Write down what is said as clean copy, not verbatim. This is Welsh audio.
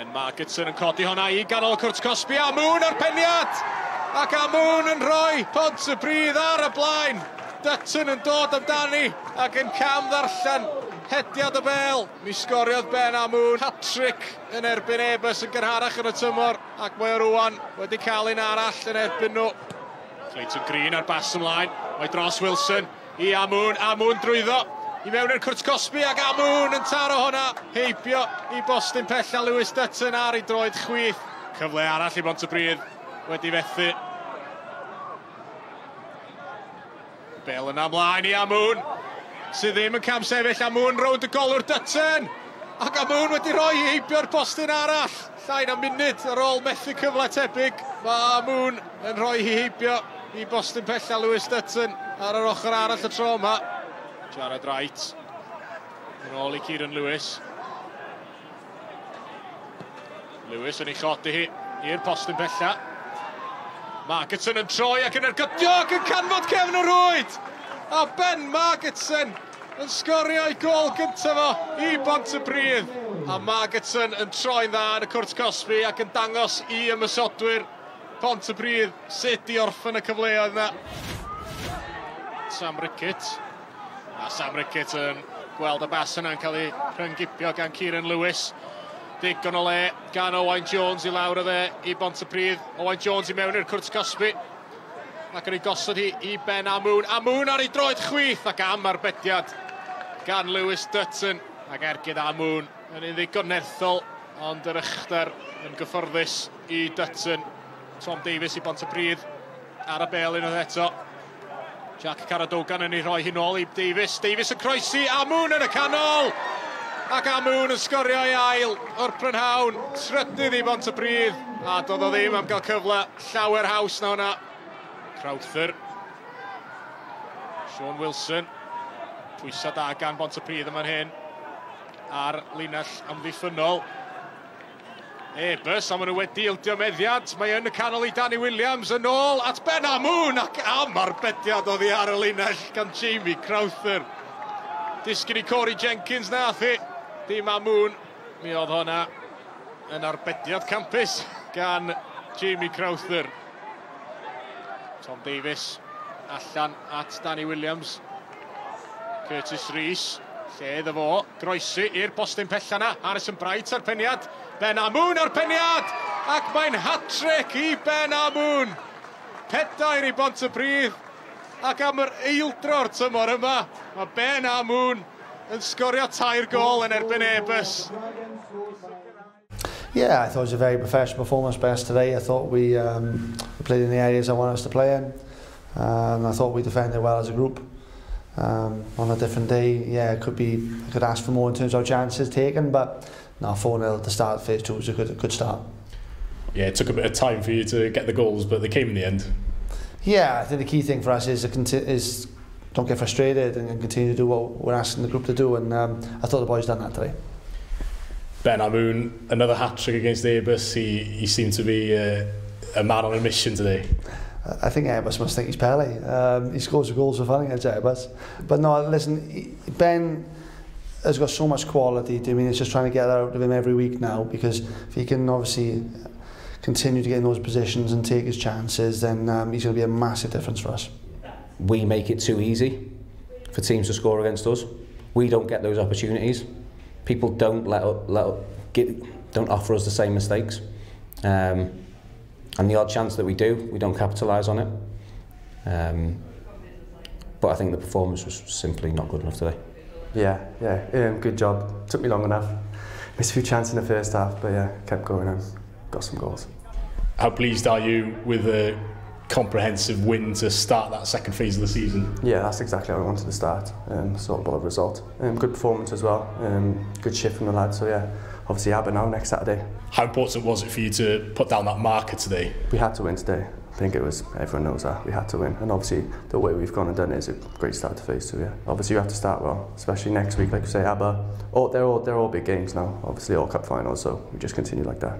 Ben Margetson yn codi honna i ganol cwrt cosbi. Amoon ar peniad! Ac Amoon yn rhoi Pontypridd ar y blaen. Dutton yn dod amdani ac yn cam ddarllen hediad y bel. Mi sgoriodd Ben Amoon hat-trick yn erbyn Airbus yn gynharach yn y tymor, ac mae o rwan wedi cael un arall yn erbyn nhw. Clayton Green ar bas ymlaen, mae dros Wilson i Amoon, Amoon drwyddo i mewn i'r cwrt cosbi ac Amoon yn taro hwnna, heibio i bostyn pella Lewis Dutton ar ei droed chwith. Cyfle arall i Bontypridd wedi fethu. Bel yna ymlaen i Amoon, sydd ddim yn camsefyll. Amoon rownd y golwr Dutton, ac Amoon wedi rhoi heibio'r postyn arall. Llai na munud ar ôl methu cyfle tebyg, mae Amoon yn rhoi hi heibio i bostyn pella Lewis Dutton ar yr ochr arall y tro yma. Jared Wright yn ôl i Kieran Lewis. Lewis yn ei chodi hi i'r postyn pella. Margetson yn troi ac yn ergydio ac yn canfod cefn y rwyd! A Ben Margetson yn sgorio ei gôl gyntaf fo i Bontypridd. A Margetson yn troi'n dda yn y cwrt cosbi ac yn dangos i ymosodwyr Pontypridd sut i orffen y cyfleoedd yna. Sam Rickett. A Sam Rickett yn gweld y bas yna'n cael ei rhyngibio gan Kieran Lewis. Digon o le gan Owain Jones i lawr y dde i Bontypridd. Owain Jones i mewn i'r cwrt cosbi. Ac yn ei gosod hi i Ben Amoon. Amoon ar ei droed chwith ac am arbediad gan Lewis Dutton. Ac ergyd Amoon yn un ddigon nerthol, ond yr ychdar yn gyfforddus i Dutton. Tom Davies i Bontypridd ar y bel unwaith eto. Jack Caradogan yn ei rhoi hi nôl i Davies. Davies yn croesi, Amoon yn y canol! Ac Amoon yn sgorio ei ail o'r prynhawn, trydydd i Bontypridd. A doedd o ddim am gael cyfle llawer haws na hwnna. Crowther. Sean Wilson. Pwysa da gan Bontypridd yma'n hyn. Ar linell amddiffynnol. Airbus, a maen nhw wedi ildio meddiant. Mae yn y canol i Danny Williams yn ôl at Ben Amoon ac am arbediad oddi ar y linell gan Jamie Crowther. Disgyn i Corey Jenkins nath hi. Dim Amoon. Mi oedd hwnna yn arbediad campus gan Jamie Crowther. Tom Davies allan at Danny Williams. Curtis Rees, lle iddo fo, groesi i'r postyn pella na. Harrison Bright ar peniad. Ben Amoon ar peniad! Ac mae'n hat-trick i Ben Amoon! 4 i Bontypridd. Ac am yr eildro'r tymor yma, mae Ben Amoon yn sgorio 3 gôl yn erbyn Airbus. Yeah, I thought it was a very professional performance by us today. I thought we played in the areas I wanted us to play in. And I thought we defended well as a group. On a different day, yeah, I could ask for more in terms of chances taken, but no, 4-0 to start phase 2 was a good start. Yeah, it took a bit of time for you to get the goals, but they came in the end. Yeah, I think the key thing for us is don't get frustrated and continue to do what we're asking the group to do, and I thought the boys done that today. Ben Amoon, another hat-trick against Airbus. He seemed to be a man on a mission today. I think Airbus must think he's Pele. He scores the goals for fun against Airbus. But no, listen, Ben has got so much quality. I mean, it's just trying to get that out of him every week now, because if he can obviously continue to get in those positions and take his chances, then he's going to be a massive difference for us. We make it too easy for teams to score against us. We don't get those opportunities. People don't don't offer us the same mistakes. And the odd chance that we do, we don't capitalise on it. But I think the performance was simply not good enough today. Yeah, good job. Took me long enough. Missed a few chances in the first half, but yeah, kept going and got some goals. How pleased are you with a comprehensive win to start that second phase of the season? Yeah, that's exactly how I wanted to start. Sort of a result. Good performance as well. Good shift from the lads. So yeah, obviously Aber now next Saturday. How important was it for you to put down that marker today? We had to win today. I think it was, everyone knows that, we had to win. And obviously the way we've gone and done it is a great start to phase 2, yeah. Obviously you have to start well, especially next week, like you say, Aber. Oh, they're all big games now, obviously all cup finals, so we just continue like that.